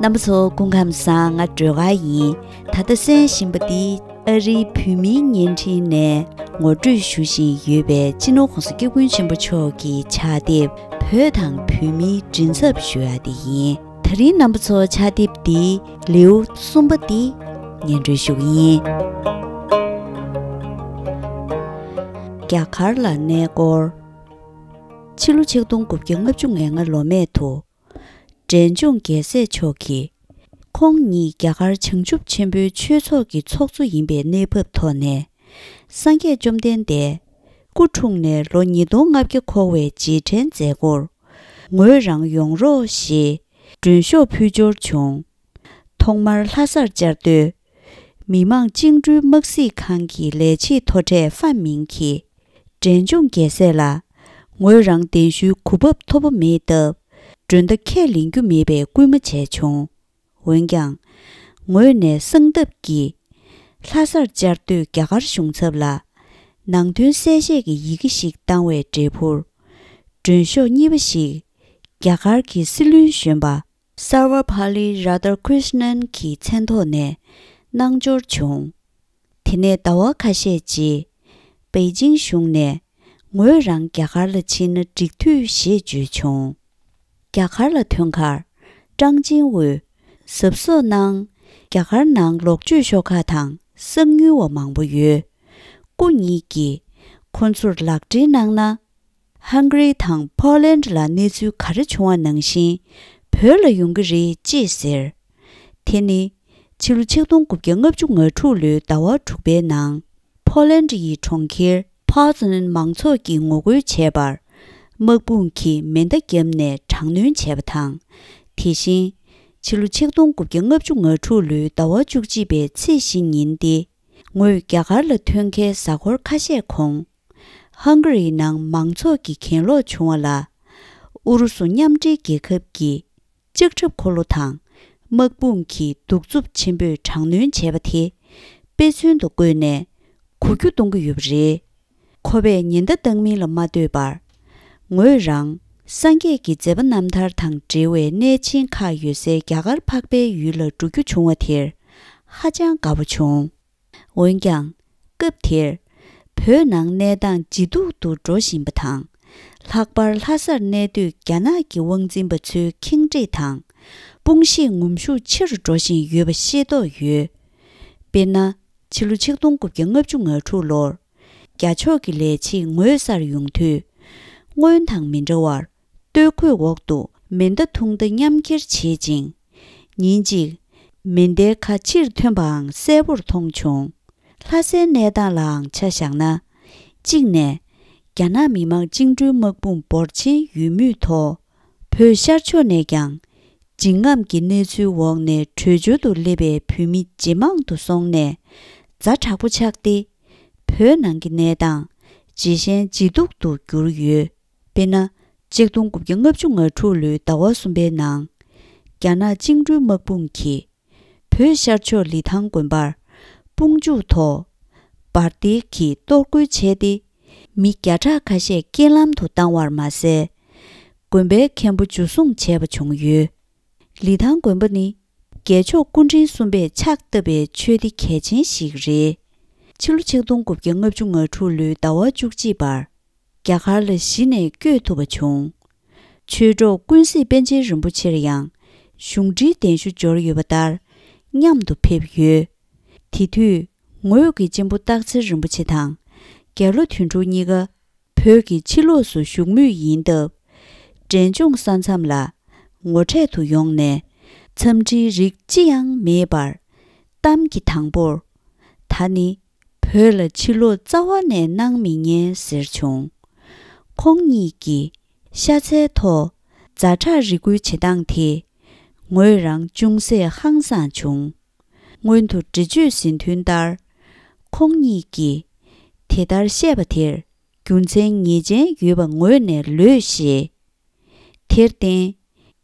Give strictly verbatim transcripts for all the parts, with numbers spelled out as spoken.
རྣམ་པ་ཚོ་སྐུ་ཁམས་བཟང་། ང་སྒྲོལ་དཀར་ཡིན། ད་ལྟ་གསན་བཞིན་པ་འདི་ཨ་རིའི་བོད་མིའི་བརྙན་འཕྲིན་ནས་ངོ་སྤྲོད་ཞུ་བཞིན་ཡོད་པའི་སྤྱི་ནོར་༸གོང་ས་༸སྐྱབས་མགོན་ཆེན་པོ་མཆོག་གི་ཕྱག་དེབ་བོད་དང་བོད་མིའི་མགྲིན་ཚབ་ཞུ་ཡ་དེ་ཡིན། ད་རིང་རྣམ་པ་ཚོ་ཕྱག་དེབ་འདིའི་ལེའུ་གསུམ་པ་འདི་སྙན་སྒྲོན་ཞུ་གི་ཡིན། རྒྱ་གར་ལ་གནས་སྐོར། ཕྱི་ལོ་ཆིག་སྟོང་དགུ་བརྒྱ་ལྔ་བཅུ་ང་ལྔ་ལོ་སྨད་དུ། འབྲས་ལྗོངས་རྒྱལ་སྲས་མཆོག་གིས། ཁོང་ཉིད་རྒྱ་གར་བྱང་ཆུབ་ཆེན་པོའི་ཆོས་ཚོགས་ཀྱི་ཚོགས་གཙོ་ཡིན་པའི་གནས་བབ་ཐོག་ནས། སངས་རྒྱས་བཅོམ་ལྡན་འདས་སྐུ་འཁྲུངས་ནས་ལོ་ཉིས་སྟོང་ལྔ་བརྒྱ་འཁོར་བའི་རྗེས་དྲན་མཛད་སྒོར། ངོས་རང་ཡོང་རོགས་ཞེས་མགྲོན་ཤོག་ཕུལ་འབྱོར་བྱུང་། ཐོག་མར་ལྷ་སར་བཅར་དུས། མི་དམངས་བཅིངས་འགྲོལ་དམག་སྲིད་ཁང་གི་ལས་བྱེད་མཐོ་གྲས་ཧྥན་མིང་གིས། འབྲས་ལྗོངས་རྒྱལ་སྲས་ལ། ངོས་རང་གདན་ཞུའི་གོ་སྐབས་ཐོབ་པ་མེད་སྟབས། མགྲོན་བརྡ་ཁས་ལེན་རྒྱུ་མེད་པའི་སྐུལ་མ་བྱས་བྱུང་། འོན་ཀྱང་། ངོས་ནས་གསང་ཐབས་ཀྱིས། ལྷ་སར་བཅར་དུས་རྒྱ་གར་གཞུང་ཚབ་ལ། ནང་དོན་གསལ་བཤད་ཀྱི་ཡི་གེ་ཞིག་བཏང་བའི་འབྲས་བུར། མགྲོན་ཤོག་གཉིས་པ་ཞིག་རྒྱ་གར་གྱི་སྲིད་བློན་གཞོན་པ། སར་བ་པཱ་ལི་རཱ་དྷ་ཀྲིཤ་ནན་གྱི་མཚན་ཐོག་ནས་གནང་འབྱོར་བྱུང་། དེ་ནས་ཟླ་བ་ཁ་ཤས་རྗེས། པེ་ཅིང་གཞུང་ནས་ངོས་རང་རྒྱ་གར་ལ་ཕྱིན་ན་འགྲིག་འདུག་ཞེས་བརྗོད་བྱུང་། རྒྱ་གར་ལ་ཐོན་ཁར། ཀྲང་ཅིན་ཝུས་གཟབ་གཟབ་གནང་། རྒྱ་གར་ནང་ལོག་སྤྱོད་ཤོག་ཁག་དང་གསང་མྱུལ་བ་མང་པོ་ཡོད། སྐུ་ཉིད་ཀྱིས་ཁོ་ཚོར་ལག་འབྲེལ་གནང་ན། ཧང་ག་རི་དང་ཕོ་ལན་ལ་གནས་ཚུལ་ག་རེ་བྱུང་བ་ནང་བཞིན་བོད་ལ་ཡོང་གི་རེད་ཅེས་ཟེར། དེ་ནི་ཕྱི་ལོ་ཆིག་སྟོང་དགུ་བརྒྱ་ལྔ་བཅུ་ང་དྲུག་ལོའི་ཟླ་བ་དྲུག་པའི་ནང་ཕོ་ལན་ཡི་གྲོང་ཁྱེར་ཕོ་ཛ་ནན་མང་ཚོགས་ཀྱིས་ངོ་རྒོལ་བྱས་པར། དམག་དཔུང་གིས་མེ་མདའ་བརྒྱབ་ནས་དྲག་གནོན་བྱས་པ་དང་། དེ་བཞིན་ཕྱི་ལོ་ཆིག་སྟོང་དགུ་བརྒྱ་ལྔ་བཅུ་ང་དྲུག་ལོའི་ཟླ་བ་བཅུ་གཅིག་པའི་ཚེས་བཞི་ཉིན་ཏེ། ངོས་རྒྱ་གར་ལ་ཐོན་མཁན་གཟའ་འཁོར་ཁ་ཤས་གོང་། ཧང་ག་རིའི་ནང་མང་ཚོགས་ཀྱི་གྱེན་ལོག་བྱུང་བ་ལ། ཨུ་རུ་སུ་མཉམ་འབྲེལ་རྒྱལ་ཁབ་ཀྱི་ལྕགས་ཁྲབ་འཁོར་ལོ་དང་དམག་དཔུང་གིས་གདུག་རྩུབ་ཆེན་པོས་དྲག་གནོན་བྱས་པ་དེ་དཔེ་མཚོན་དུ་བཀོད་ནས་གོ་རྒྱུ་གཏོང་གི་ཡོད་པ་རེད། ཁོ་པས་ཉེན་བརྡ་བཏང་མིན་ལ་མ་ལྟོས་པར། ངོས་རང་སངས་རྒྱས་ཀྱི་མཛད་པ་རྣམ་ཐར་དང་འབྲེལ་བའི་གནས་ཆེན་ཁག་ཡོད་སའི་རྒྱ་གར་འཕགས་པའི་ཡུལ་ལ་འགྲོ་རྒྱུ་བྱུང་བ་དེར་ཧ་ཅང་དགའ་པོ་བྱུང་། འོན་ཀྱང་། སྐབས་དེར། བོད་ནང་གནས་སྟངས་ཇེ་སྡུག་ཏུ་འགྲོ་བཞིན་པ་དང་། ལྷག་པར་ལྷ་སར་གནས་སྡོད་རྒྱ་ནག་གི་དབང་འཛིན་པ་ཚོའི་ཁེངས་དྲེགས་དང་། དཔུང་ཤེད་ངོམ་ཤུགས་ཆེ་རུ་འགྲོ་བཞིན་ཡོད་པ་ཤེས་རྟོགས་ཡོད། དཔེར་ན། ཕྱི་ལོ་ཆིག་སྟོང་དགུ་བརྒྱ་ལྔ་བཅུ་ང་དྲུག་ལོར། རྒྱ་ཕྱོགས་ཀྱི་ལས་བྱེད་ངོས་སར་ཡོང་དུས། སྔོན་དང་མི་འདྲ་བར། སྟོད་གོས་འོག་ཏུ་མེ་མདའ་ཐུང་མདའ་མཉམ་འཁྱེར་བྱེད་ཅིང་། ཉིན་གཅིག་མེ་མདའི་ཁ་ཕྱིར་ཐོན་པའང་གསལ་པོར་མཐོང་བྱུང་། ལྷ་སའི་གནས་སྟངས་ལའང་ཆ་བཞག་ན། གཅིག་ནས། རྒྱ་ནག་མི་དམངས་བཅིངས་འགྲོལ་དམག་དཔུང་འབོར་ཆེན་ཡོད་མུས་ཐོག་བོད་ཤར་ཕྱོགས་ནས་ཀྱང་། འཇིགས་རྔམ་གྱི་གནས་ཚུལ་འོག་ནས་བྲོས་བྱོལ་དུ་སླེབས་པའི་བོད་མི་ཇེ་མང་དུ་སོང་ནས། ཛ་དྲག་པོ་ཆགས་ཏེ། བོད་ནང་གི་གནས་སྟངས་ཇེ་ཞན་ཇེ་སྡུག་ཏུ་གྱུར་ཡོད། དཔེར་ན། ཆིག་སྟོང་དགུ་བརྒྱ་ལྔ་བཅུ་ང་དྲུག་ལོའི་ཟླ་བ་གསུམ་པའི་ནང་། རྒྱ་ནག་བཅིངས་འགྲོལ་དམག་དཔུང་གིས། བོད་ཤར་ཕྱོགས་ལི་ཐང་དགོན་པར། དཔུང་འཇུག་ཐོག་བར་དེ་གིས་གཏོར་རྒོལ་བྱས་ཏེ། མི་བརྒྱ་ཕྲག་ཁ་ཤས་རྐྱེན་ལམ་དུ་བཏང་བར་མ་ཟད། དགོན་པའི་མཁན་པོ་འཇུ་བཟུང་བྱས་པ་བྱུང་ཡོད། ལི་ཐང་དགོན་པ་ནི། རྒྱལ་མཆོག་སྐུ་ཕྲེང་གསུམ་པས་ཕྱག་བཏབ་པའི་ཆོས་སྡེ་གལ་ཆེན་ཞིག་རེད། ཕྱི་ལོ་ཆིག་སྟོང་དགུ་བརྒྱ་ལྔ་བཅུ་ང་དྲུག་ལོའི་ཟླ་བ་བཅུ་གཅིག་པར། རྒྱ་གར་ལ་གཞི་ནས་བསྐྱོད་ཐུབ་པ་བྱུང་། ཆོས་གྲོགས་ཀུན་གཟིགས་པཎ་ཆེན་རིན་པོ་ཆེར་ཡང་གཞུང་འབྲེལ་གདན་ཞུ་འབྱོར་ཡོད་པ་ལྟར་མཉམ་དུ་ཕེབས་ཡོད། དེ་དུས་ངོས་ཀྱི་གཅེན་པོ་སྟག་འཚེར་རིན་པོ་ཆེ་དང་རྒྱ་ལོ་དོན་གྲུབ་གཉིས་ཀ་བོད་ཀྱི་ཕྱི་ལོགས་སུ་བཞུགས་མུས་ཡིན་སྟབས། འབྲས་ལྗོངས་ས་མཚམས་ལ་ངོ་འཕྲད་དུ་ཡོང་ནས་འཚམས་འདྲིའི་རིགས་ཅི་ཡང་མེད་པར། གཏམ་གྱི་དང་པོར། ད་ནི། བོད་ལ་ཕྱིར་ལོག་རྩ་བ་ནས་གནང་མི་ཉན་ཟེར་བྱུང་། ཁོང་གཉིས་ཀྱིས་ཤ་ཚའི་ཐོག་ཛ་དྲག་རེ་སྐུལ་བྱེད་སྟངས་དེས་ངོས་རང་ཅུང་ཟད་ཧང་སངས་བྱུང་། སྔོན་དུ་འགྲེལ་བརྗོད་ཟིན་ཐུན་ལྟར། ཁོང་གཉིས་ཀྱིས་དེ་ལྟར་བཤད་པ་དེར་རྒྱུ་མཚན་ངེས་ཅན་ཡོད་པ་ངོས་ནས་ལོས་ཤེས། དེར་བརྟེན།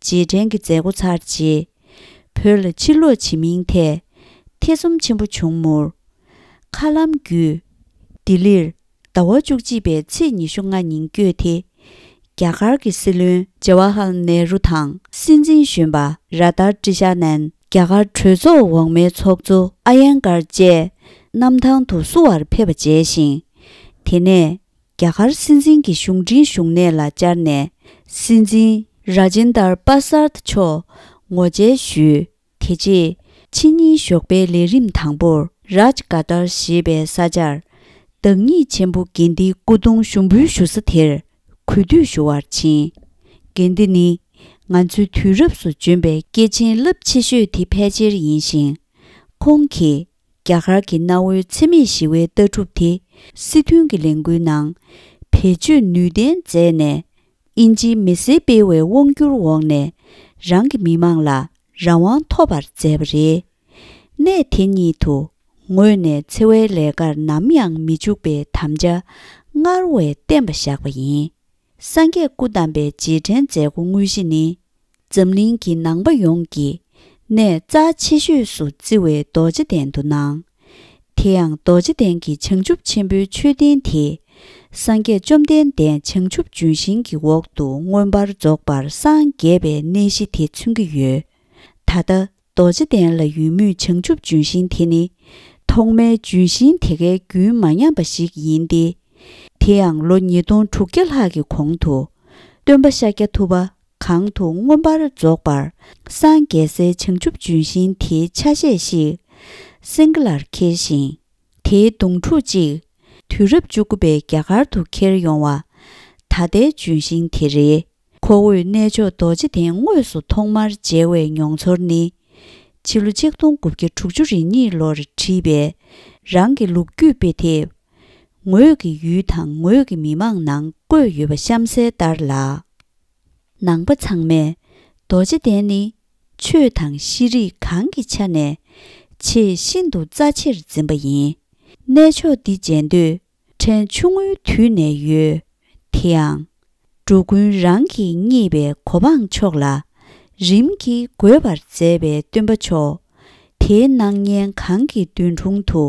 རྗེས་དྲན་གྱི་མཛད་སྒོ་ཚར་རྗེས། བོད་ལ་ཕྱིར་ལོག་བྱེད་མིན་ཐད་ཐེ་ཚོམ་ཆེན་པོ་བྱུང་མུར། མཁའ་ལམ་བརྒྱུད་ལྡི་ལིར་ཟླ་བ་བཅུ་གཅིག་པའི་ཚེས་ཉི་ཤུ་ལྔ་ཉིན་བསྐྱོད་དེ། རྒྱ་གར་གྱི་སྲིད་བློན་ཇ་ཝ་ཧར་ལ་ནེ་རུ་དང་ སྲིད་འཛིན་གཞོན་པ་ར་དར་ཀྲི་ཤ་ནན་རྒྱ་གར་གྲོས་ཚོགས་འོག་མའི་ཚོགས་གཙོ་ཨ་ཡན་ཀར་བཅས་གནམ་ཐང་དུ་བསུ་བར་ཕེབས་པ་མཇལ་ཞིང་། དེ་ནས་རྒྱ་གར་སྲིད་འཛིན་གྱི་གཞུང་འཕྲིན་བཞུགས་གནས་ལ་བཅར་ནས། སྲིད་འཛིན་ར་ཇིན་དར་པ་སར་ཐ་མཆོག་ངོ་མཇལ་ཞུས། དེ་རྗེས་ཕྱི་ཉིན་ཞོགས་པའི་ལས་རིམ་དང་པོར་རཱཇ་ག་ཏར་ཞེས་པའི་ས་ཆར། བདག་ཉིད་ཆེན་པོ་དགེ་འདིའི་སྐུ་གདུང་ཞུགས་འབུལ་ཞུ་ས་དེར་གུས་འདུད་ཞུ་བར་ཕྱིན། དགེ་འདི་ནི་ང་ཚོའི་དུས་རབས་སུ་བྱོན་པའི་སྐྱེས་ཆེན་རླབས་ཆེ་ཤོས་དེ་ཕལ་ཆེར་ཡིན་ཞིང་། ཁོང་གིས་རྒྱ་གར་གྱི་གནའ་བོའི་འཚེ་མེད་ཞི་བའི་ལྟ་གྲུབ་དེ་སྲིད་དོན་གྱི་ལས་འགུལ་ནང་བེད་སྤྱོད་ནུས་ལྡན་མཛད་ནས། དབྱིན་ཇིའི་མི་སེར་སྤེལ་བའི་དབང་བསྒྱུར་འོག་ནས་རང་གི་མི་མང་ལ་རང་དབང་ཐོབ་པར་མཛད་པ་རེད། གནས་དེ་ཉིད་དུ་ངོས་ནས་འཚེ་བའི་ལས་ཀར་ནམ་ཡང་མི་འཇུག་པའི་དམ་བཅའ་སྔར་བས་བརྟན་པ་བཞག་པ་ཡིན། སངས་རྒྱས་སྐུ་བལྟམས་པའི་རྗེས་དྲན་མཛད་སྒོ་དངོས་གཞི་ནི། འཛམ་གླིང་གི་ནང་པ་ཡོངས་ཀྱི་གནས་རྩ་ཆེ་ཤོས་སུ་བརྩི་བའི་རྡོ་རྗེ་གདན་དུ་གནང་། དེ་ཡང་རྡོ་རྗེ་གདན་གྱི་བྱང་ཆུབ་ཆེན་པོའི་མཆོད་རྟེན་དེ། སངས་རྒྱས་བཅོམ་ལྡན་འདས་བྱང་ཆུབ་ལྗོན་ཤིང་གི་འོག་ཏུ་མངོན་པར་རྫོགས་པར་སངས་རྒྱས་པའི་གནས་གཞི་དེ་མཚོན་གྱི་ཡོད། ད་ལྟ་རྡོ་རྗེ་གདན་ལ་ཡོད་མུས་བྱང་ཆུབ་ལྗོན་ཤིང་དེ་ནི། ཐོག་མའི་ལྗོན་ཤིང་དེ་གའི་རྒྱུན་མ་ཉམས་པ་ཞིག་ཡིན་ཏེ། དེ་ཡང་ལོ་ཉིས་སྟོང་དྲུག་བརྒྱ་ལྷག་གི་གོང་དུ། སྟོན་པ་ཤཱཀྱ་ཐུབ་པ་གང་དུ་མངོན་པར་རྫོགས་པར་སངས་རྒྱས་སའི་བྱང་ཆུབ་ལྗོན་ཤིང་དེའི་ཆ་ཤས་ཤིག་སིང་ག་ལར་འཁྱེར་ཞིང་། དེའི་གདུང་དྲུག་ཅིག་དུས་རབས་བཅུ་དགུ་པའི་རྒྱ་གར་དུ་འཁྱེར་ཡོང་བ། ད་ལྟའི་ལྗོན་ཤིང་དེ་རེད། ཁོ་བོས་གནས་མཆོག་རྡོ་རྗེ་གདན་དངོས་སུ་ཐོག་མར་མཇལ་བའི་མྱོང་ཚོར་ནི། ཕྱི་ལོ་ཆིག་སྟོང་དགུ་བརྒྱ་དྲུག་ཅུ་རེ་གཉིས་ལོར་བྲིས་པའི་རང་གི་ལོ་རྒྱུས་དཔེ་དེབ། ངོས་ཀྱི་ཡུལ་དང་ངོས་ཀྱི་མི་མང་ནང་བཀོད་ཡོད་པ་གཤམ་གསལ་ལྟར་ལགས། ནང་པ་ཚང་མས་རྡོ་རྗེ་གདན་ནི་ཆོས་དང་ཤེས་རིག་གང་གི་ཆ་ནས་ཆེས་ཤིན་ཏུ་རྩ་ཆེར་འཛིན་པ་ཡིན། གནས་མཆོག་འདི་མཇལ་འདོད་ཕྲན་ཆུང་ངུའི་དུས་ནས་ཡོད། དེ་ཡང་། འགྲོ་ཀུན་རང་གིས་བརྙེས་པའི་གོ་འཕང་མཆོག་ལ་རིམ་གྱིས་འགོད་པར་མཛད་པའི་སྟོན་པ་མཆོག་དེའི་སྣང་བརྙན་གང་གི་མདུན་དྲུང་དུ།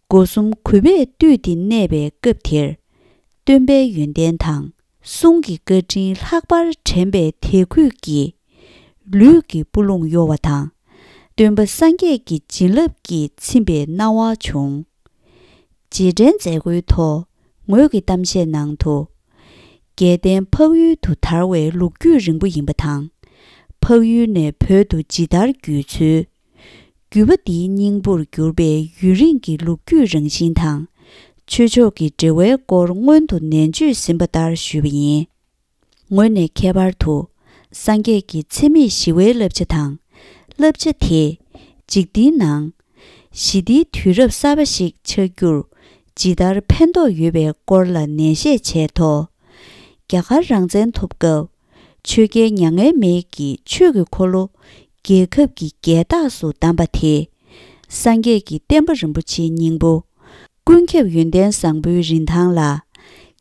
སྒོ་གསུམ་གུས་པས་བཏུད་དེ་གནས་པའི་སྐབས་དེར། སྟོན་པའི་ཡོན་ཏན་དང་གསུང་གི་བཀའ་དྲིན་ལྷག་པར་དྲན་པའི་དད་གུས་ཀྱིས། ལུས་ཀྱི་སྤུ་ལོང་གཡོ་བ་དང་། སྟོན་པ་སངས་རྒྱས་ཀྱི་བྱིན་རླབས་ཀྱིས་ཚིམ་པའི་སྣང་བ་བྱུང་། རྗེས་དྲན་མཛད་སྒོའི་ཐོག་ངོས་ཀྱི་གཏམ་བཤད་ནང་དུ། རྒྱལ་བསྟན་འཕགས་ཡུལ་དུ་དར་བའི་ལོ་རྒྱུས་རིང་པོ་ཡིན་པ་དང་། འཕགས་ཡུལ་ནས་བོད་དུ་ཇི་ལྟར་བརྒྱུད་ཚུལ། བརྒྱུད་པ་འདིའི་སྙིང་པོར་གྱུར་པའི་ཡུན་རིང་གི་ལོ་རྒྱུས་རང་བཞིན་དང་། ཆོས་ཕྱོགས་ཀྱི་འབྲེལ་བའི་སྐོར་སྔོན་དུ་ནན་བརྗོད་ཟིན་པ་ལྟར་ཞུས་པ་ཡིན། ངོས་ནས་ཁྱད་པར་དུ་སངས་རྒྱས་ཀྱི་འཚེ་མེད་ཞི་བའི་བསླབ་བྱ་དང་། བསླབ་བྱ་དེས་འཇིག་རྟེན་ནང་ཞི་བདེའི་དུས་རབས་གསར་པ་ཞིག་ཆགས་རྒྱུར་ཇི་ལྟར་ཕན་ཐོགས་ཡོད་པའི་སྐོར་ལ་ནན་བཤད་བྱས་ཐོག་རྒྱ་གར་རང་བཙན་ཐོབ་སྐབས། ཆོས་རྒྱལ་མྱ་ངན་མེད་ཀྱིས་ཆོས་ཀྱི་འཁོར་ལོ་རྒྱལ་ཁབ་ཀྱི་རྒྱལ་རྟགས་སུ་བདམས་པ་དེས། སངས་རྒྱས་ཀྱི་བསྟན་པ་རིན་པོ་ཆེའི་སྙིང་པོ། ཀུན་ཁྱབ་ཡོན་ཏན་བཟང་པོའི་རིན་ཐང་ལ།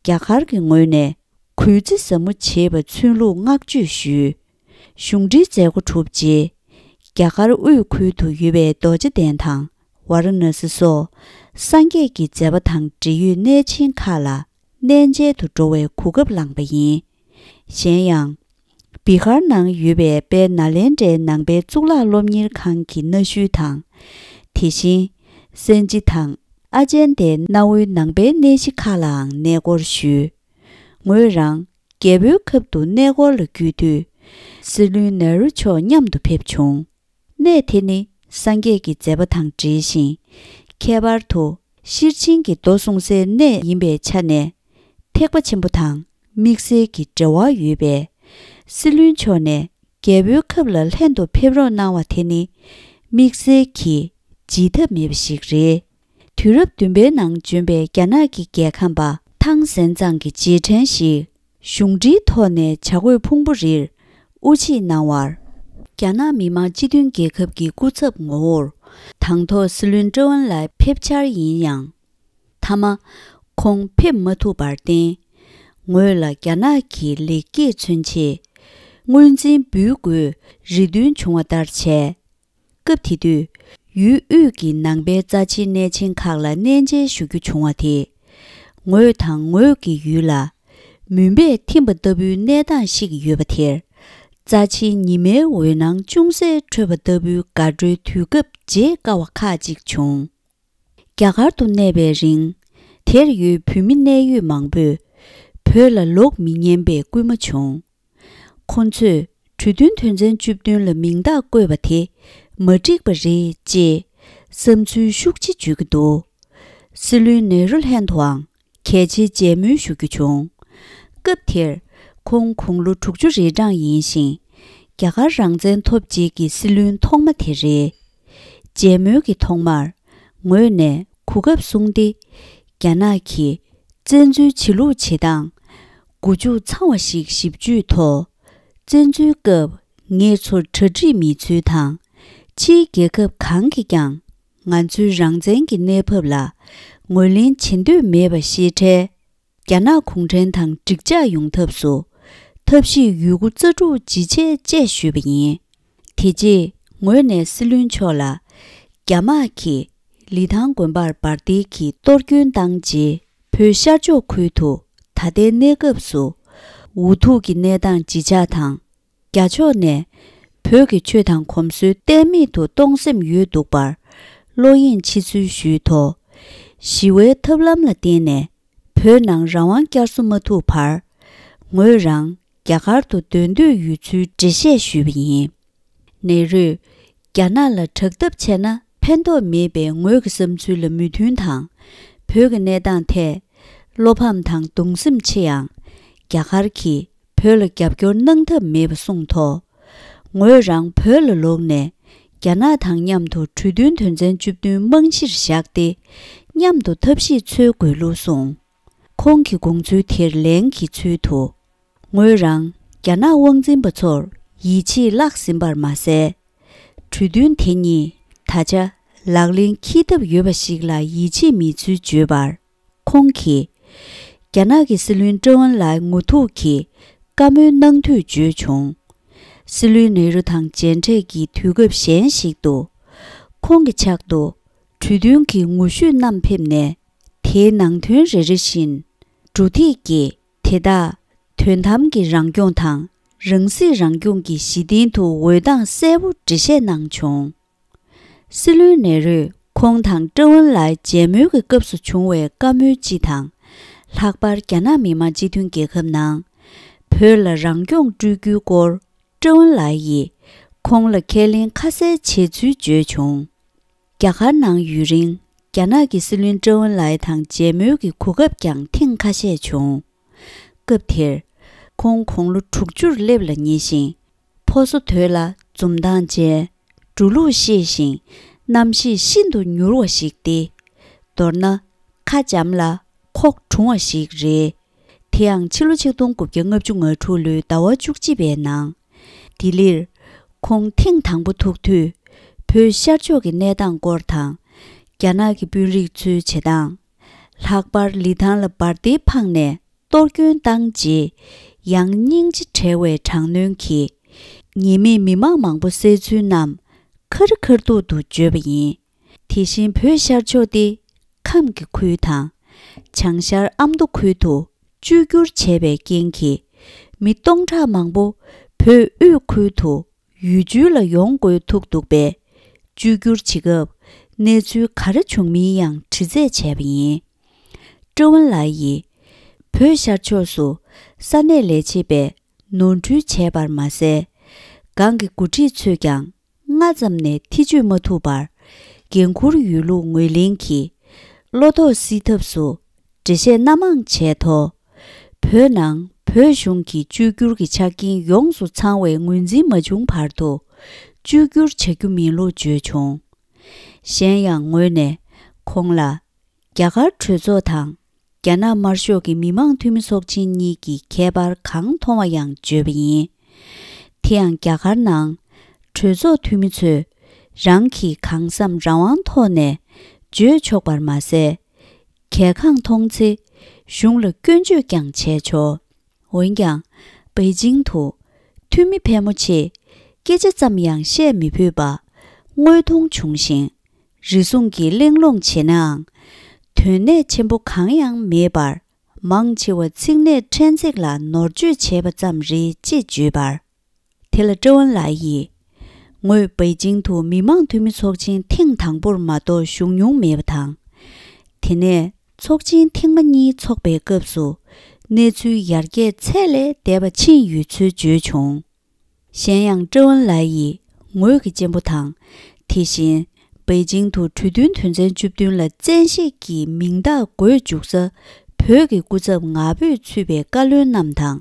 རྒྱ་གར་གྱི་ངོས་ནས་གུས་བརྩི་ཟབ་མོ་བྱེད་པ་ཚུན་ལུགས་བསྔགས་བརྗོད་ཞུས། གཞུང་འབྲེལ་མཛད་སྒོ་གྲུབ་རྗེས། རྒྱ་གར་དབུས་ཁུལ་དུ་ཡོད་པའི་རྡོ་རྗེ་གདན་དང་ཝཱ་ར་ཎ་སི་སོགས་སངས་རྒྱས་ཀྱི་མཛད་པ་དང་འབྲེལ་ཡོད་གནས་ཆེན་ཁག་ལ་གནས་མཇལ་དུ་འགྲོ་བའི་གོ་སྐབས་བླངས་པ་ཡིན། གཞན་ཡང་། བི་ཧར་ནང་ཡོད་པའི་དཔལ་ནཱ་ལེནྡྲའི་ནང་པའི་གཙུག་ལག་སློབ་གཉེར་ཁང་གི་གནའ་ཤུལ་དང་། དེ་བཞིན། སན་ཅི་དང་ཨ་ཅན་དའི་གནའ་བོའི་ནང་པའི་གནས་གཞི་ཁག་ལའང་གནས་སྐོར་ཞུས། ངོས་རང་རྒྱལ་པོའི་ཁབ་ཏུ་གནས་སྐོར་ལ་བརྒྱུད་དུས། སྲིད་བློན་ནེ་རུ་མཆོག་མཉམ་དུ་ཕེབས་བྱུང་། གནས་དེ་ནི་སངས་རྒྱས་ཀྱི་མཛད་པ་དང་འབྲེལ་ཞིང་། ཁྱད་པར་དུ་ཤེར་ཕྱིན་གྱི་མདོ་གསུང་སའི་གནས་ཡིན་པའི་ཆ་ནས། ཐེག་པ་ཆེན་པོ་དང་དམིགས་བསལ་གྱི་འབྲེལ་བ་ཡོད་པས། སྲིད་བློན་མཆོག་ནས་རྒྱལ་པོའི་ཁབ་ལ་ལྷན་དུ་ཕེབས་རོགས་གནང་བ་དེ་ནི་དམིགས་བསལ་གྱིས་བརྗེད་ཐབས་མེད་པ་ཞིག་རེད། དུས་རབས་བདུན་པའི་ནང་བྱོན་པའི་རྒྱ་ནག་གི་རྒྱལ་ཁམས་པ་ཐང་སན་ཙང་གི་རྗེས་དྲན་ཞིག་གཞུང་འབྲེལ་ཐོག་ནས་བྱ་རྒོད་ཕུང་པོ་རིར་དབུ་འབྱེད་གནང་བར། རྒྱ་ནག་མི་དམངས་སྤྱི་མཐུན་རྒྱལ་ཁབ་ཀྱི་སྐུ་ཚབ་ངོ་བོར་དང་ཐོག་སྲིད་བློན་ཀྲེ་ཝུན་ལའེ་ཕེབས་འཆར་ཡིན་ཡང་། མཐའ་མ། ཁོང་ཕེབས་མ་ཐུབ་པར་བརྟེན། ངོས་ལ་རྒྱ་ནག་གི་ལེགས་སྐྱེས་མཚོན་ཆེད། དངོས་འཛིན་འབུལ་དགོས་རེ་འདུན་བྱུང་བ་ལྟར་བྱས། སྐབས་དེ་དུས་ཡུལ་དབུས་ཀྱི་ནང་པའི་རྩ་ཆེའི་གནས་ཆེན་ཁག་ལ་གནས་མཇལ་ཞུ་རྒྱུ་བྱུང་བ་དེས། ངོས་དང་ངོས་ཀྱི་ཡུལ་ལ་མུན་པས་ཐིམ་པ་ལྟ་བུའི་གནས་སྟངས་ཤིག་ཡོད་པ་དེར། རྩ་ཆེའི་ཉི་མའི་འོད་སྣང་ཅུང་ཟད་འཕྲོད་པ་ལྟ་བུའི་དགའ་སྤྲོའི་དུས་སྐབས་བརྗེད་དཀའ་བ་ཁག་ཅིག་བྱུང་། རྒྱ་གར་དུ་གནས་པའི་རིང་། དེར་ཡོད་བོད་མི་གནད་ཡོད་མང་པོས་བོད་ལ་ལོག་མི་ཉན་པའི་སྐུལ་མ་བྱུང་། ཁོ་ཚོས་གྲོས་མཐུན་དོན་ཚན་བཅུ་བདུན་ལ་མིང་རྟགས་བཀོད་པ་དེ་མ་འགྲིག་པ་རེད་ཅེས་བསམ་ཚུལ་ཤུགས་ཆེ་བརྗོད་ཀྱི་འདུག། སྲིད་བློན་ནེ་རུ་ལྷན་དུའང་གལ་ཆེའི་མཇལ་མོལ་ཞུ་རྒྱུ་བྱུང་། སྐབས་དེར་ཁོང་དགུང་ལོ་དྲུག་ཅུ་རེ་གྲངས་ཡིན་ཞིང་། རྒྱ་གར་རང་བཙན་ཐོབ་རྗེས་ཀྱི་སྲིད་བློན་ཐོག་མ་དེ་རེད། མཇལ་མོལ་གྱི་ཐོག་མར་ངོས་ནས་གོ་སྐབས་བཟུང་སྟེ། རྒྱ་ནག་གིས་བཙན་འཛུལ་བྱེད་ལུགས་བྱེད་སྟངས་མགོ་མཇུག་ཚང་བ་ཞིག་ཞིབ་དཔྱོད་ཐོག། བཙན་འཛུལ་སྐབས་ངེད་ཚོར་གྲ་སྒྲིག་མེད་ཚུལ་དང་། ཕྱིའི་རྒྱལ་ཁབ་གང་གིས་ཀྱང་ང་ཚོའི་རང་བཙན་གྱི་གནས་བབ་ལ་ངོས་ལེན་བྱེད་འདོད་མེད་པ་ཤེས་འཕྲལ། རྒྱ་ནག་གུང་ཁྲན་ཏང་འགྲིག་འཇགས་ཡོང་ཐབས་སུ་ཐབས་ཤེས་ཡོད་རྒུ་རྩལ་སྤྲུགས་ཇི་བྱས་དཔྱད་ཞུས་པ་ཡིན། དེ་རྗེས་ངོས་ནས་སྲིད་བློན་མཆོག་ལ། རྒྱ་དམག་གིས་ལི་ཐང་དགོན་པར་འབར་མདེལ་གྱིས་གཏོར་སྐྱོན་བཏང་རྗེས། བོད་ཤར་ཕྱོགས་ཁུལ་དུ་ད་ལྟའི་གནས་སྐབས་སུ་འུ་ཐུག་གི་གནས་སྟངས་ཇི་ཆགས་དང་། རྒྱ་ཕྱོགས་ནས་བོད་ཀྱི་ཆོས་དང་གོམས་སྲོལ་གཏན་མེད་དུ་གཏོང་སེམས་ཡོད་འདུག་པར། བློ་གཡེང་ཆེ་ཚུལ་ཞུས་ཐོག། ཞི་བའི་ཐབས་ལམ་ལ་བརྟེན་ནས་བོད་ནང་རང་དབང་བསྐྱར་གསོ་མ་ཐུབ་བར། ངོས་རང་རྒྱ་གར་དུ་སྡོད་འདོད་ཡོད་ཚུལ་འགྲེལ་བཤད་ཞུས་པ་ཡིན། ནེ་རུས། རྒྱ་ནག་ལ་དྲག་འཐབ་བྱས་ན་ཕན་ཐོགས་མེད་པའི་ངོས་ཀྱི་བསམ་ཚུལ་ལ་མོས་མཐུན་དང་། བོད་ཀྱི་གནས་སྟངས་ཐད། བློ་ཕམ་དང་གདུང་སེམས་ཆེ་ཡང་། རྒྱ་གར་གྱིས་བོད་ལ་རྒྱབ་སྐྱོར་གནང་ཐབས་མེད་པ་གསུངས་ཐོག། ངོས་རང་བོད་ལ་ལོག་ནས་རྒྱ་ནག་དང་མཉམ་དུ་གྲོས་མཐུན་དོན་ཚན་བཅུ་བདུན་རྨང་གཞིར་བཞག་སྟེ། མཉམ་དུ་ཐབས་ཤེས་འཚོལ་དགོས་ལུགས་གསུངས། ཁོང་གི་དགོངས་ཚུལ་དེར་ལན་གྱི་ཚུལ་དུ། ངོས་རང་རྒྱ་ནག་དབང་འཛིན་པ་ཚོར་ཡིད་ཆེས་བརླག་ཟིན་པར་མ་ཟད། གྲོས་མཐུན་དེ་གཉིས་ད་ཆ་ལག་ལེན་འཁེལ་ཐབས་ཡོད་པ་ཞིག་ལ་ཡིད་ཆེས་མེད་ཚུལ་བརྗོད་པར། ཁོང་གིས། རྒྱ་ནག་གི་སྲིད་བློན་ཀྲེ་ཝུན་ལའི་ངོ་ཐུག་གིས་བཀའ་མོལ་གནང་འདོད་བརྗོད་བྱུང་། སྲིད་བློན་ནེ་རུ་དང་མཇལ་འཕྲད་ཀྱི་དུས་སྐབས་གཞན་ཞིག་ཏུ། ཁོང་གི་ཕྱག་ཏུ་གྲོས་མཐུན་གྱི་ངོ་བཤུས་རྣམས་ཕེབས་ནས། དེའི་ནང་དོན་རེ་རེ་བཞིན་འགྲོ་ཐིག་གིས་དེ་དག་དོན་དམ་གྱི་རང་སྐྱོང་དང་རང་སྲིད་རང་སྐྱོང་གི་གཞི་རྟེན་དུ་འོས་སྟངས་གསལ་པོ་འགྲེལ་བཤད་གནང་བྱུང་། སྲིད་བློན་ནེ་རུས་ཁོང་དང་ཀྲེ་ཝུན་ལའི་མཇལ་མོལ་གྱི་སྐབས་སུ་བྱུང་བའི་བཀའ་མོལ་སྤྱི་དང་། ལྷག་པར་རྒྱ་ནག་མི་དམངས་སྤྱི་མཐུན་རྒྱལ་ཁབ་ནང་བོད་ལ་རང་སྐྱོང་སྤྲོད་རྒྱུའི་སྐོར་ཀྲེ་ཝུན་ལའི་ཡིས་ཁོང་ལ་ཁས་ལེན་ཁ་གསལ་བྱས་ཚུལ་བརྗོད་བྱུང་། རྒྱ་གར་ནང་ཡུན་རིང་རྒྱ་ནག་གི་སྲིད་བློན་ཀྲེ་ཝུན་ལའི་དང་མཇལ་མོལ་གྱི་གོ་སྐབས་ཀྱང་ཐེངས་ཁ་ཤས་བྱུང་། སྐབས་དེར་ཁོང་དགུང་ལོ་དྲུག་ཅུར་སླེབས་ལ་ཉེ་ཞིང་། ཕོ་སོ་དོད་ལ་འཛུམ་མདངས་ཅན། འགྲོ་ལུགས་ཤེས་ཤིང་རྣམ་ཤེས་ཤིན་ཏུ་མྱུར་བ་ཞིག་སྟེ། མདོར་ན་ཁ་འཇམ་ལ་ཁོག་གྲུང་བ་ཞིག་རེད། དེ་ཡང་ཕྱི་ལོ་ཆིག་སྟོང་དགུ་བརྒྱ་ལྔ་བཅུ་ང་དྲུག་ལོའི་ཟླ་བ་བཅུ་གཅིག་པའི་ནང་། ལྡི་ལིར་ཁོང་ཐེངས་དང་པོ་ཐུག་དུས། བོད་ཤར་ཕྱོགས་ཀྱི་གནས་སྟངས་སྐོར་དང་། རྒྱ་ནག་གི་དཔོན་རིགས་ཚོའི་བྱེད་སྟངས། ལྷག་པར་ལི་ཐང་ལ་འབར་མདེལ་འཕངས་ནས་གཏོར་སྐྱོན་བཏང་རྗེས། ཡང་སྙིང་རྗེ་བྲལ་བའི་དྲག་གནོན་གྱིས། ཉེས་མེད་མི་མང་མང་པོ་བསད་ཚུལ་རྣམས་ཁ་རི་ཁ་ཐུག་ཏུ་བརྗོད་པ་ཡིན། དེ་བཞིན་བོད་ཤར་ཕྱོགས་ཏེ་ཁམས་ཀྱི་ཁུལ་དང་། བྱང་ཤར་ཨ་མདོ་ཁུལ་དུ་བཅོས་བསྒྱུར་བྱས་པའི་རྐྱེན་གྱིས། མི་སྟོང་ཕྲག་མང་པོ་བོད་དབུས་ཁུལ་དུ་ཡུལ་བཅོལ་ལ་ཡོང་དགོས་ཐུག་འདུག་པས། བཅོས་བསྒྱུར་བྱེད་སྐབས་གནས་ཚུལ་ག་རེ་བྱུང་མིན་ཡང་དྲི་རྩད་བྱས་པ་ཡིན། ཀྲེ་ཝུན་ལའི་ཡིས་བོད་ཤར་ཕྱོགས་སུ་ས་གནས་ལས་བྱེད་པས་ནོར་འཁྲུལ་བྱས་པར་མ་ཟད། སྒང་གི་འགོ་ཁྲིད་ཚོས་ཀྱང་སྔ་ཙམ་ནས་ཐེ་བྱུས་མ་ཐུབ་པར། འགན་འཁུར་ཡོད་ལུགས་ངོས་ལེན་གྱིས། བློ་དོགས་སེལ་ཐབས་སུ་འགྲེལ་བཤད་སྣ་མང་བྱས་ཐོག། བོད་ནང་བོད་གཞུང་གི་བཅོས་བསྒྱུར་གྱི་ཆ་རྐྱེན་ཡོངས་སུ་ཚང་བའི་ངོས་འཛིན་མ་བྱུང་བར་དུ། བཅོས་བསྒྱུར་བྱ་རྒྱུ་མིན་ལུགས་བརྗོད་བྱུང་། གཞན་ཡང་ངོས་ནས་ཁོང་ལ། རྒྱ་གར་གྲོས་ཚོགས་དང་། རྒྱ་ནག་དམར་ཤོག་གི་མི་དམངས་འཐུས་མི་ཚོགས་ཆེན་གཉིས་ཀྱི་ཁྱད་པར་གང་མཐོང་བ་ཡང་བརྗོད་པ་ཡིན། དེ་ཡང་རྒྱ་གར་ནང་གྲོས་ཚོགས་འཐུས་མི་ཚོས་རང་གི་གང་བསམ་རང་དབང་ཐོག་ནས་བརྗོད་ཆོག་པར་མ་ཟད། གལ་འགངས་མཐོང་ཚེ་གཞུང་ལ་སྐྱོན་བརྗོད་ཀྱང་བྱས་ཆོག། འོན་ཀྱང་། པེ་ཅིང་དུ་འཐུས་མི་ཕལ་མོ་ཆེས་སྐད་ཆ་ཙམ་ཡང་བཤད་མི་ཕོད་པ་དངོས་མཐོང་བྱུང་ཞིང་། རེ་ཟུང་གིས་གླེང་སློང་བྱེད་ནའང་། དོན་གནད་ཆེན་པོ་གང་ཡང་མེད་པར། མང་ཆེ་བ་ཚིག་སྣེ་ཕྲན་ཚེགས་ལ་ནོར་བཅོས་བྱས་པ་ཙམ་རེད་ཅེས་བརྗོད་པར། དེ་ལ་ཀྲེ་ཝུན་ལའེ་ཡིས། ངོས་པེ་ཅིང་དུ་མི་མང་འཐུས་མི་ཚོགས་ཆེན་ཐེངས་དང་པོར་མ་གཏོགས་ཞུགས་མྱོང་མེད་པ་དང་། དེ་ནས་ཚོགས་ཆེན་ཐེངས་མ་གཉིས་འཚོགས་པའི་སྐབས་སུ། གནས་ཚུལ་ཡར་རྒྱས་ཚད་ལས་འདས་པ་ཕྱིན་ཡོད་ཚུལ་བརྗོད་བྱུང་། གཞན་ཡང་ཀྲེ་ཝུན་ལའེ་ཡིས་ངོས་ཀྱི་གཅེན་པོ་དང་། དེ་བཞིན་པེ་ཅིང་དུ་གྲོས་མཐུན་དོན་ཚན་བཅུ་བདུན་ལ་བཙན་ཤེད་ཀྱིས་མིང་རྟགས་འགོད་འཇུག་ས་བོད་ཀྱི་སྐུ་ཚབ་ང་ཕོད་ཚུད་པའི་བཀའ་བློན་རྣམས་དང་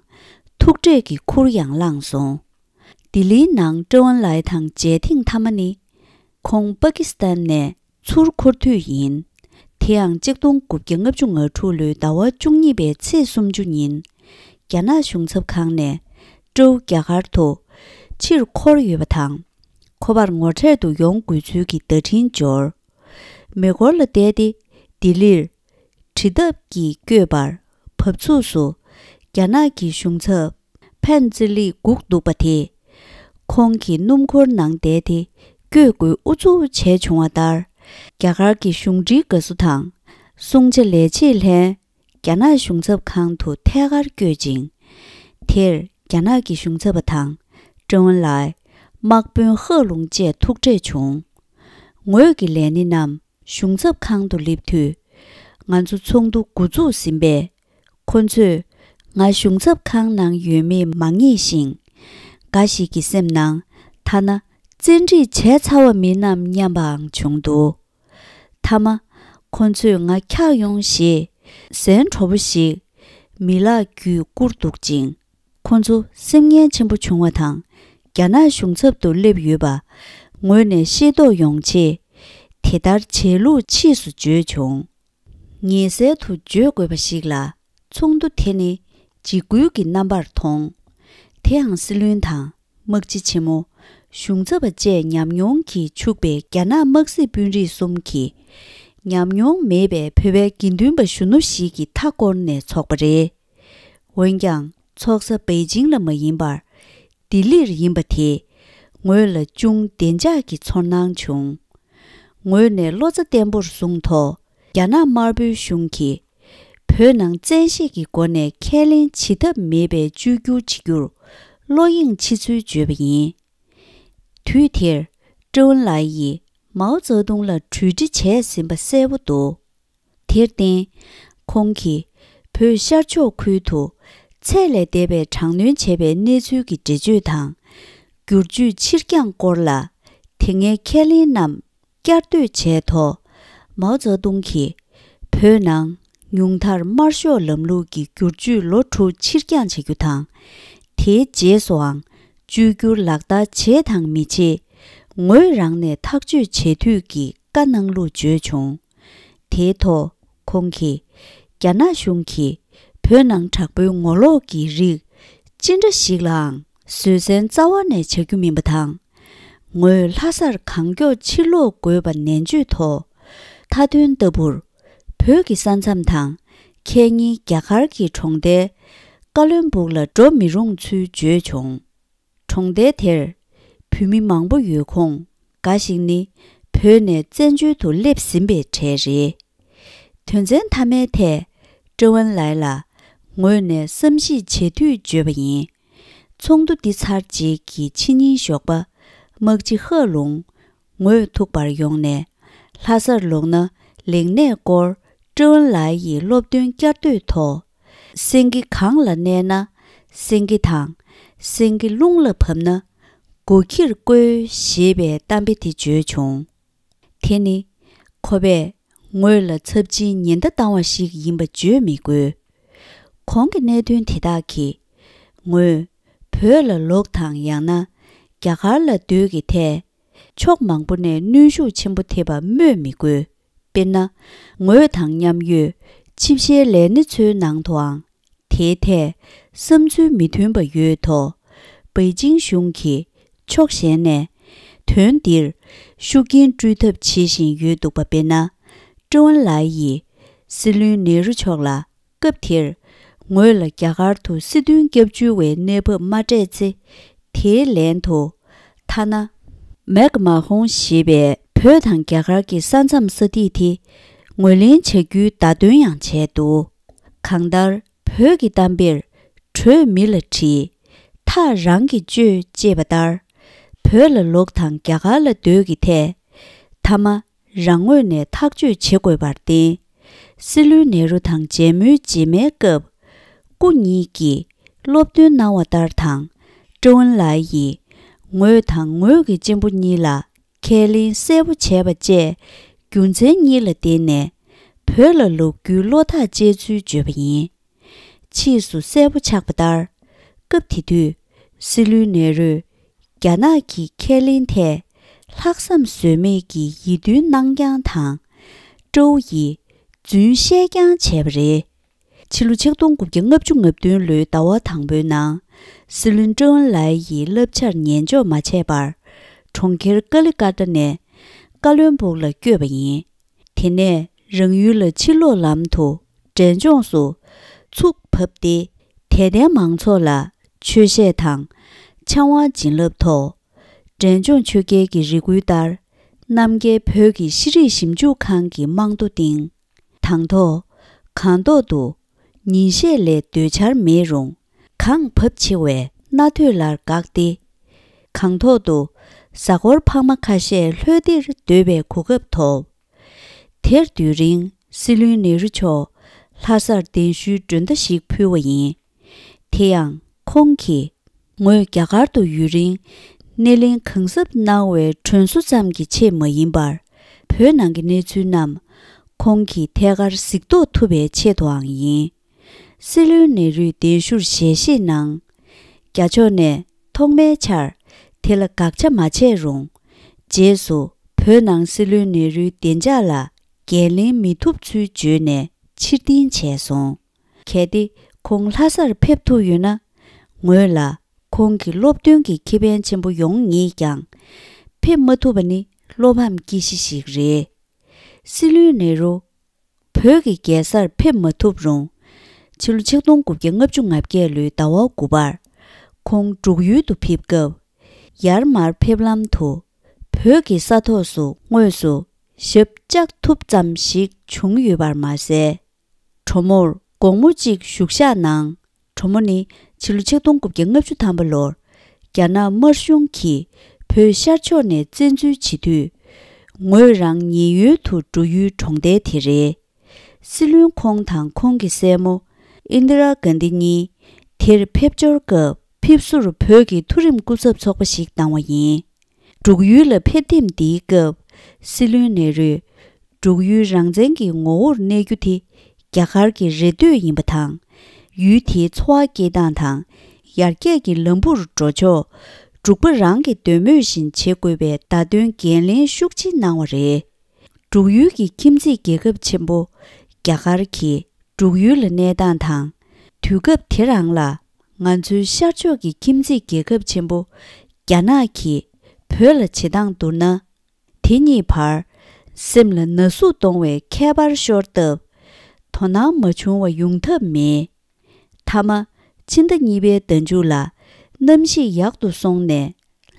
ཐུག་འཕྲད་ཀྱི་ཁུར་ཡང་བླངས་སོང་། ལྡི་ལིའི་ནང་ཀྲེ་ཝུན་ལའེ་དང་མཇལ་ཐེངས་མཐའ་མ་ནི། ཁོང་པ་ཀི་སི་ཐན་ནས་ཚུར་འཁོར་དུས་ཡིན། དེ་ཡང་གཅིག་སྟོང་དགུ་བརྒྱ་ལྔ་བཅུ་ང་དྲུག་ལོའི་ཟླ་བ་བཅུ་གཉིས་པའི་ཚེས་སུམ་ཅུ་ཉིན། རྒྱ་ནག་གཞུང་ཚབ་ཁང་ནས་ཀྲོའུ་རྒྱ་གར་དུ་ཕྱིར་འཁོར་ཡོད་པ་དང་། ཁོ་པར་ངོ་འཕྲད་དུ་ཡོང་དགོས་ཚུལ་གྱི་བརྡ་འཕྲིན་འབྱོར། མེ་འཁོར་ལ་བསྡད་དེ་ལྡི་ལིར་བྲི་ཐབས་ཀྱིས་བསྐྱོད་པར་བབས་ཚུགས་སུ། རྒྱ་ནག་གི་གཞུང་ཚབ་ཕན་ཙི་ལི་སྒུག་འདུག་པ་དེས། ཁོང་གིས་སྣུམ་འཁོར་ནང་བསྡད་དེ་བསྐྱོད་དགོས་ཨུ་ཚུགས་བྱས་བྱུང་བ་ལྟར། རྒྱ་གར་གྱི་གཞུང་འབྲེལ་དགའ་བསུ་དང་སྲུང་བྱ་ལས་བྱེད་ལྷན་རྒྱ་ནག་གཞུང་ཚབ་ཁང་དུ་ཐད་ཀར་བསྐྱོད་ཅིང་། དེར་རྒྱ་ནག་གི་གཞུང་ཚབ་པ་དང་ཀྲེ་ཝུན་ལའེ། དམག་དཔོན་ཧེ་ལུང་བཅས་ཐུག་འཕྲད་བྱུང་། ངོས་ཀྱི་ལས་སྣེ་རྣམས་གཞུང་ཚབ་ཁང་དུ་སླེབས་དུས། ང་ཚོ་ཚོགས་འདུ་འགོ་འཛུགས་ཟིན་པས། ཁོ་ཚོས་ང་གཞུང་ཚབ་ཁང་ནང་ཡོད་མེད་མ་ངེས་ཤིང་། འགའ་ཞིག་གི་སེམས་ནང་ཐ་ན་བཙན་ཁྲིད་བྱས་ཚར་བ་མིན་ནམ་སྙམ་པའང་བྱུང་འདུག་མཐའ་མ། ཁོ་ཚོས་ང་འཁྱགས་ཡོང་ཞེས་ཟན་དྲོ་པོ་ཞིག་མི་ལག་བརྒྱུད་བསྐུར་འདུག་ཅིང་། ཁོ་ཚོ་སེམས་ངལ་ཆེན་པོ་བྱུང་བ་དང་། རྒྱ་ནག་གཞུང་ཚབ་ཏུ་སླེབས་ཡོད་པ་ངོས་ནས་ཤེས་རྟོགས་ཡོང་ཆེད། དེ་ལྟར་བྱས་ལུགས་ཕྱིས་སུ་བརྗོད་བྱུང་། ངེས་གསལ་དུ་བརྗོད་དགོས་པ་ཞིག་ལ། ཚོགས་འདུ་དེ་ནི་འཇིགས་སྐུལ་གྱི་རྣམ་པར་མཐོང་། དེའང་སྲིད་བློན་དང་། དམག་སྤྱི་ཆེན་མོ། གཞུང་ཚབ་པ་བཅས་ཉམས་མྱོང་གིས་ཕྱུག་པའི་རྒྱ་ནག་དམག་སྲིད་དཔོན་རིགས་གསུམ་གྱིས། ཉམས་མྱོང་མེད་པའི་བོད་པའི་དགེ་འདུན་པ་གཞོན་ནུ་ཞིག་གི་མཐའ་བསྐོར་ནས་ཚོགས་པ་རེད། འོན་ཀྱང་ཚོགས་ས་པེ་ཅིང་ལ་མ་ཡིན་པར། ལྡི་ལིར་ཡིན་པ་དེས། ངོས་ལ་ཅུང་བདེ་འཇགས་ཀྱི་ཚོར་སྣང་བྱུང་། ངོས་ནས་བློ་རྩ་བརྟན་པོར་བཟུང་ཐོག་རྒྱ་ནག་དམར་པོའི་གཞུང་གིས། བོད་ནང་བཙན་ཤེད་ཀྱི་སྒོ་ནས་ཁས་ལེན་བྱེད་ཐབས་མེད་པའི་བཅོས་བསྒྱུར་བྱེད་རྒྱུར་བློ་གཡེང་ཆེ་ཚུལ་བརྗོད་པ་ཡིན། དུས་དེར་ཀྲེ་ཝུན་ལའེ་ཡིས་མའོ་ཙེ་ཏུང་ལ་གྲོས་འདྲི་བྱས་ཟིན་པ་གསལ་པོ་འདུག་དེར་བརྟེན། ཁོང་གིས་བོད་ཤར་ཕྱོགས་ཁུལ་དུ་ཚད་ལས་འདས་པའི་དྲག་གནོན་བྱས་པའི་གནས་ཚུལ་གྱི་འགྲེལ་བརྗོད་དང་། བསྒྱུར་བཅོས་ཕྱིར་འགྱངས་སྐོར་ལ་དེ་སྔའི་ཁས་ལེན་རྣམས་བསྐྱར་ཟློས་བྱས་ཐོག་མའོ་ཙེ་ཏུང་གིས་བོད་ནང་ཉུང་མཐར་དམར་ཤོག་ལམ་ལུགས་ཀྱི་བསྒྱུར་བཅོས་ལོ་དྲུག་ཕྱིར་འགྱངས་བྱ་རྒྱུ་དང་། དེའི་རྗེས་སུའང་བཅོས་བསྒྱུར་ལག་བསྟར་བྱེད་དང་མི་བྱེད་ངོས་རང་ནས་ཐག་གཅོད་བྱེད་འཐུས་ཀྱི་བཀའ་གནང་ལུགས་བརྗོད་བྱུང་། དེའི་ཐོག་ཁོང་གིས། རྒྱ་ནག་གཞུང་གིས་བོད་ནང་དྲག་པོའི་ངོ་ལོག་གི་རིགས་ཅི་འདྲ་ཞིག་ལའང་བཟོད་བསྲན་རྩ་བ་ནས་བྱ་རྒྱུ་མིན་པ་དང་། ངོས་ལྷ་སར་གང་མགྱོགས་ཕྱིར་ལོག་དགོས་པ་ནན་བརྗོད་ཐོག་མཐའ་དོན་ལྟ་བུར། བོད་ཀྱི་ས་མཚམས་དང་ཁེ་ཉིན་རྒྱ་གར་གྱི་གྲོང་རྡལ་ཀ་ལོན་སྦུག་ལ་འགྲོ་མི་རུང་ཚུལ་བརྗོད་བྱུང་། གྲོང་རྡལ་དེར་བོད་མི་མང་པོ་ཡོད་ཁོངས་འགའ་ཞིག་ནི་བོད་ནས་བཙན་བྱོལ་དུ་སླེབས་ཟིན་པའི་གྲས་རེད། དོན་ཚན་མཐའ་མའི་ཐད་ཀྲེ་ཝུན་ལའེ་ལ་ངོས་ནས་བསམ་གཞིག་བྱེད་དུས་བརྗོད་པ་ཡིན། ཚོགས་འདུ་འདི་ཚར་རྗེས་ཀྱི་ཕྱི་ཉིན་ཞོགས་པ་དམག་སྤྱི་ཧེ་ལུང་ངོས་ཐུག་པར་ཡོང་ནས་ལྷ་སར་ལོག་ན་ལེགས་གནས་སྐོར་ཀྲེ་ཝུན་ལའེ་ཡི་སློབ་སྟོན་བསྐྱར་ཟློས་ཐོག་སེང་གེ་གངས་ལ་གནས་ན་སེང་གེ་དང་། སེང་གེ་རླུང་ལ་བབས་ན་སྒོ་ཁྱིར་བཀོལ་ཞེས་པའི་གཏམ་དཔེ་དེ་བརྗོད་བྱུང་། དེ་ནི་ཁོ་པས་ངོས་ལ་ཚབས་ཆེའི་ཉེན་བརྡ་བཏང་བ་ཞིག་ཡིན་པ་བརྗོད་མི་དགོས། གོང་གི་གནད་དོན་དེ་དག་གིས་ངོས་བོད་ལ་ལོག་དང་ཡང་ན་རྒྱ་གར་ལ་སྡོད་ཀྱི་ཐད་ཕྱོགས་མང་པོ་ནས་གནོན་ཤུགས་ཆེན་པོ་ཐེབས་པ་སྨོས་མི་དགོས། དཔེར་ན། ངོས་དང་མཉམ་ཡོད་ཕྱི་བཤེར་ལས་སྣེ་ཚོའི་ནང་དུའང་དེའི་ཐད་བསམ་ཚུལ་མི་མཐུན་པ་ཡོད་ཐོག་པེ་ཅིང་གཞུང་གིས་ཕྱོགས་གཞན་ནས་དོན་འདིར་ཤུགས་རྐྱེན་སྤྲོད་ཐབས་བྱེད་བཞིན་ཡོད་འདུག་པ། དཔེར་ན། ཀྲེ་ཝུན་ལའེ་ཡིས་སྲིད་བློན་ནེ་རུ་མཆོག་ལ། སྐབས་དེར་ངོས་ལ་རྒྱ་གར་དུ་སྲིད་དོན་སྐྱབས་བཅོལ་བའི་གནས་བབ་མ་སྤྲད་ཚེ། དེའི་ལན་དུ། ཐ་ན། མེག་མ་ཧོང་ཞེས་པའི་བོད་དང་རྒྱ་གར་གྱི་ས་མཚམས་ས་ཐིག་དེ་ངོས་ལེན་བྱ་རྒྱུའི་བརྡ་སྟོན་ཡང་བྱས་འདུག་གང་ལྟར། བོད་ཀྱི་གཏམ་དཔེར། གྲོས་མི་ལ་དྲིས། ཐག་རང་གིས་གཅོད་ཅེས་པ་ལྟར། བོད་ལ་ལོག་དང་རྒྱ་གར་ལ་སྡོད་ཀྱི་ཐད། མཐའ་མ་རང་ངོས་ནས་ཐག་གཅོད་བྱེད་དགོས་པར་བརྟེན། སྲིད་བློན་ནེ་རུ་དང་མཇལ་མོལ་རྗེས་མའི་སྐབས། སྐུ་ཉིད་ཀྱིས་སློབ་སྟོན་གནང་བ་ལྟར་དང་། ཀྲོའུ་ཨེན་ལའེ་ཡིས་ངོས་དང་ངོས་ཀྱི་གཅེན་པོ་གཉིས་ལ་ཁས་ལེན་གསལ་པོ་བྱས་པ་བཅས། རྒྱུ་མཚན་གཉིས་ལ་བརྟེན་ནས་བོད་ལ་ལོག་རྒྱུའི་བློ་ཐག་བཅད་ཚུལ་བརྗོད་པ་ཡིན། ཕྱིས་སུ་གསལ་པོ་ཆགས་པ་ལྟར། སྐབས་དེ་དུས་སྲིད་བློན་ནེ་རུས་རྒྱ་ནག་གི་ཁས་ལེན་ཐད་ལྷག་བསམ་ཟོལ་མེད་ཀྱི་ཡིད་རྟོན་གནང་རྐྱང་དང་། ཀྲོའུ་ཡིས་རྫུན་བཤད་རྐྱང་བྱས་པ་རེད། ཕྱི་ལོ་ཆིག་སྟོང་དགུ་བརྒྱ་ལྔ་བཅུ་ང་བདུན་ལོའི་ཟླ་བ་དང་པོའི་ནང་། སྲིད་བློན་ཀྲོའུ་ཨེན་ལའེ་ཡིས་བསླབ་བྱར་ཉན་འཇོག་མ་བྱས་པར། གྲོང་ཁྱེར་ཀ་ལི་ཀ་ཏ་ནས་ཀ་བློན་སྦུག་ལ་བསྐྱོད་པ་ཡིན། དེ་ནས་རང་ཡུལ་ལ་ཕྱིར་ལོག་ལམ་དུ་འབྲས་ལྗོངས་སུ་ཚུགས་བབས་ཏེ། དད་ལྡན་མང་ཚོགས་ལ་ཆོས་བཤད་དང་ཕྱག་དབང་བྱིན་རླབས་ཐོབ། འབྲས་ལྗོངས་ཆོས་རྒྱལ་གྱི་རེ་སྐུལ་ལྟར། རྣམ་རྒྱལ་བོད་ཀྱི་ཤེས་རིག་ཞིབ་འཇུག་ཁང་གི་རྨང་རྡོ་བཏིང་། དང་ཐོག་སྒང་ཏོག་ཏུ་ཉིན་ཤས་ལས་སྡོད་འཆར་མེད་རུང་། གངས་བབས་ཆེ་བས་སྣ་ཐོས་ལར་འགགས་ཏེ། སྒང་ཐོག་ཏུ་གཟའ་འཁོར་འཕགས་མ་ཁ་ཤས་ལྷོད་དེར་སྡོད་པའི་གོ་སྐབས་ཐོབ། དེར་དུས་རིང་སྲིད་བློན་ནེ་རུ་མཆོག་ལྷ་སར་གདན་ཞུའི་མགྲོན་བརྡ་ཞིག་ཕུལ་བ་ཡིན། དེ་ཡང་ཁོང་གིས། ངོས་རྒྱ་གར་དུ་ཡུན་རིང་སྣེ་ལེན་གང་ཟབ་གནང་བའི་དྲུང་འཚོ་ཙམ་གྱི་ཆེད་མ་ཡིན་པར། བོད་ནང་གི་གནས་ཚུལ་རྣམས་ཁོང་གིས་ཐད་ཀར་གཟིགས་རྟོག་ཐུབ་པའི་ཆེད་དུའང་ཡིན། སྲིད་བློན་ནེ་རུའི་གདན་ཞུར་ཞལ་བཞེས་གནང་། རྒྱ་ཕྱོགས་ནས་ཐོག་མའི་ཆར་དེ་ལ་དགག་བྱ་མ་བྱས་རུང་། རྗེས་སུ་བོད་ནང་སྲིད་བློན་ནེ་རུའི་བདེ་འཇགས་ལ་འགན་ལེན་མི་ཐུབ་ཚུལ་བརྗོད་ནས་ཕྱིར་འཐེན་བྱས་སོང་། གལ་ཏེ་ཁོང་ལྷ་སར་ཕེབས་ཐུབ་ཡོད་ན། ངོས་ལ་ཁོང་གི་སློབ་སྟོན་གྱི་ཁེ་ཕན་ཆེན་པོ་ཡོང་ངེས་ཀྱང་། ཕེབས་མ་ཐུབ་པ་ནི་བློ་ཕམ་སྐྱེ་གཞི་ཞིག་རེད། སྲིད་བློན་ནེ་རུ། བོད་ཀྱི་རྒྱལ་སར་ཕེབས་མ་ཐུབ་རུང་། ཕྱི་ལོ་ཆིག་སྟོང་དགུ་བརྒྱ་ལྔ་བཅུ་ང་བརྒྱད་ལོའི་ཟླ་བ་དགུ་པར། ཁོང་འབྲུག་ཡུལ་དུ་ཕེབས་སྐབས། ཡར་མར་ཕེབས་ལམ་དུ། བོད་ཀྱི་ས་ཐོག་སུ་དངོས་སུ་ཞབས་བཅགས་ཐུབ་ཙམ་ཞིག་བྱུང་ཡོད་པར་མ་ཟད། གྲོ་མོར་དགོང་མོ་གཅིག་བཞུགས་ཞག་གནང་། གྲོ་མོ་ནི་ཕྱི་ལོ་ཆིག་སྟོང་དགུ་བརྒྱ་ལྔ་བཅུ་ཐམ་པ་ལོར། རྒྱ་ནག་དམར་གཞུང་གིས་བོད་ཤར་ཕྱོགས་ནས་བཙན་འཛུལ་བྱེད་དུས། ངོས་རང་ཉེན་གཡོལ་དུ་འགྲོ་ཡུལ་གྲོང་རྡལ་དེ་རེད། སྲིད་བློན་ཁོང་དང་ཁོང་གི་སྲས་མོ་ཨིན་དི་ར་གན་དྷི་གཉིས་དེར་ཕེབས་འབྱོར་སྐབས། ཕེབས་བསུར་བོད་ཀྱི་མཐོ་རིམ་སྐུ་ཚབ་ཚོགས་པ་ཞིག་བཏང་བ་ཡིན། འབྲུག་ཡུལ་ལ་ཕེབས་ཐེངས་འདིའི་སྐབས། སྲིད་བློན་ནེ་རུས། འབྲུག་ཡུལ་རང་བཙན་གྱི་ངོ་བོར་གནས་རྒྱུ་དེ་རྒྱ་གར་གྱི་རེ་འདོད་ཡིན་པ་དང་། ཡུལ་དེའི་འཚོ་བ་སྐྱེལ་སྟངས་དང་ཡར་རྒྱས་ཀྱི་ལམ་བུར་འགྲོ་ཕྱོགས། འབྲུག་པ་རང་གི་འདོད་མོས་བཞིན་བྱེད་དགོས་པའི་བརྡ་སྟོན་འགན་ལེན་ཤུགས་ཆེ་གནང་བ་རེད། འབྲུག་ཡུལ་གྱི་ཁྱིམ་མཚེས་རྒྱལ་ཁབ་ཆེན་པོ་རྒྱ་གར་གྱིས་འབྲུག་ཡུལ་ལ་གནས་སྟངས་དང་། དུས་སྐབས་དེ་རང་ལ་ང་ཚོའི་ཤར་ཕྱོགས་ཀྱི་ཁྱིམ་མཚེས་རྒྱལ་ཁབ་ཆེན་པོ་རྒྱ་ནག་གིས་བོད་ལ་བྱེད་སྟངས་བསྡུར་ན། དེ་གཉིས་བར་སེམས་ལ་ན་ཟུག་གཏོང་བའི་ཁྱད་པར་ཤོར་སྟབས། དོ་སྣང་མ་བྱུང་བ་ཡོང་ཐབས་མེད། མཐའ་མ། ཕྱི་ཟླ་གཉིས་པའི་ཟླ་མཇུག་ལ་གནམ་གཤིས་ཡག་ཏུ་སོང་ནས་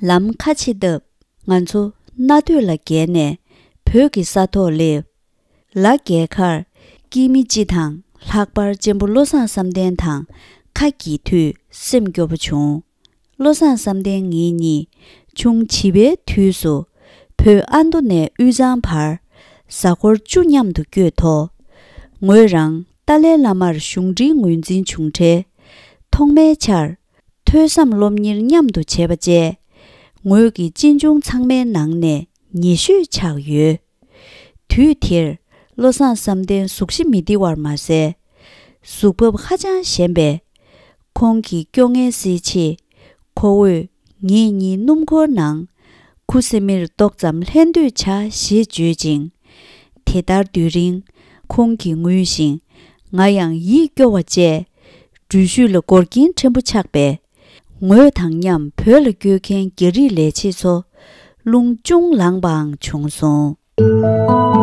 ལམ་ཁ་ཕྱེ་སྟབས། ང་ཚོ་སྣ་ཐོས་ལ་བརྒལ་ནས་བོད་ཀྱི་ས་ཐོག་སླེབས། ལ་རྒྱལ་ཁར་སྐྱེས་མི་སྤྱི་དང་ལྷག་པར་གཅེན་པོ་བློ་བཟང་བསམ་གཏན་དང་ཁ་གྱེས་དུས་སེམས་སྐྱོ་པོ་བྱུང་། བློ་བཟང་བསམ་གཏན་ངེད་གཉིས་ཆུང་བྱིས་པའི་དུས་སུ་བོད་ཨ་མདོ་ནས་དབུས་གཙང་བར་གཟའ་འཁོར་བཅུ་མཉམ་དུ་བསྐྱོད་ཐོག། ངོས་རང་ཏཱ་ལའི་བླ་མར་གཞུང་འབྲེལ་ངོས་འཛིན་བྱུང་འཕྲལ། ཐོག་མའི་ཆར་ཐོས་བསམ་སློབ་གཉེར་མཉམ་དུ་བྱས་པ་བཅས། ངོས་ཀྱི་གཅེན་གཅུང་ཚང་མའི་ནང་ནས་ཉེ་ཤོས་ཆགས་ཡོད། དུས་དེར་བློ་བཟང་བསམ་གཏན་གཟུགས་གཞི་མི་བདེ་བར་མ་ཟད། གཟུགས་བབ་ཧ་ཅང་ཞན་པས། ཁོང་གི་སྐྱོ་ངལ་སེལ་ཆེད། ཁོ་བོས་ངེད་གཉིས་སྣུམ་འཁོར་ནང་ཁུ་སིམ་མེར་ཏོག་ཙམ་ལྷན་སྡོད་བྱ་ཞེས་བརྗོད་ཅིང་། དེ་ལྟར་དུས་རིང་ཁོང་གིས་ངུས་ཤིང་། ང་ཡང་ཡིད་སྐྱོ་བ་བཅས། འགྲུལ་བཞུད་ལ་འགོར་རྐྱེན་ཕྲན་བུ་ཆགས་པས། ངོས་དང་མཉམ་བོད་ལ་བསྐྱོད་མཁན་རྒྱ་རིགས་ལས་བྱེད་ཚོ་རླུང་ཅུང་ལངས་པའང་བྱུང་སོང་།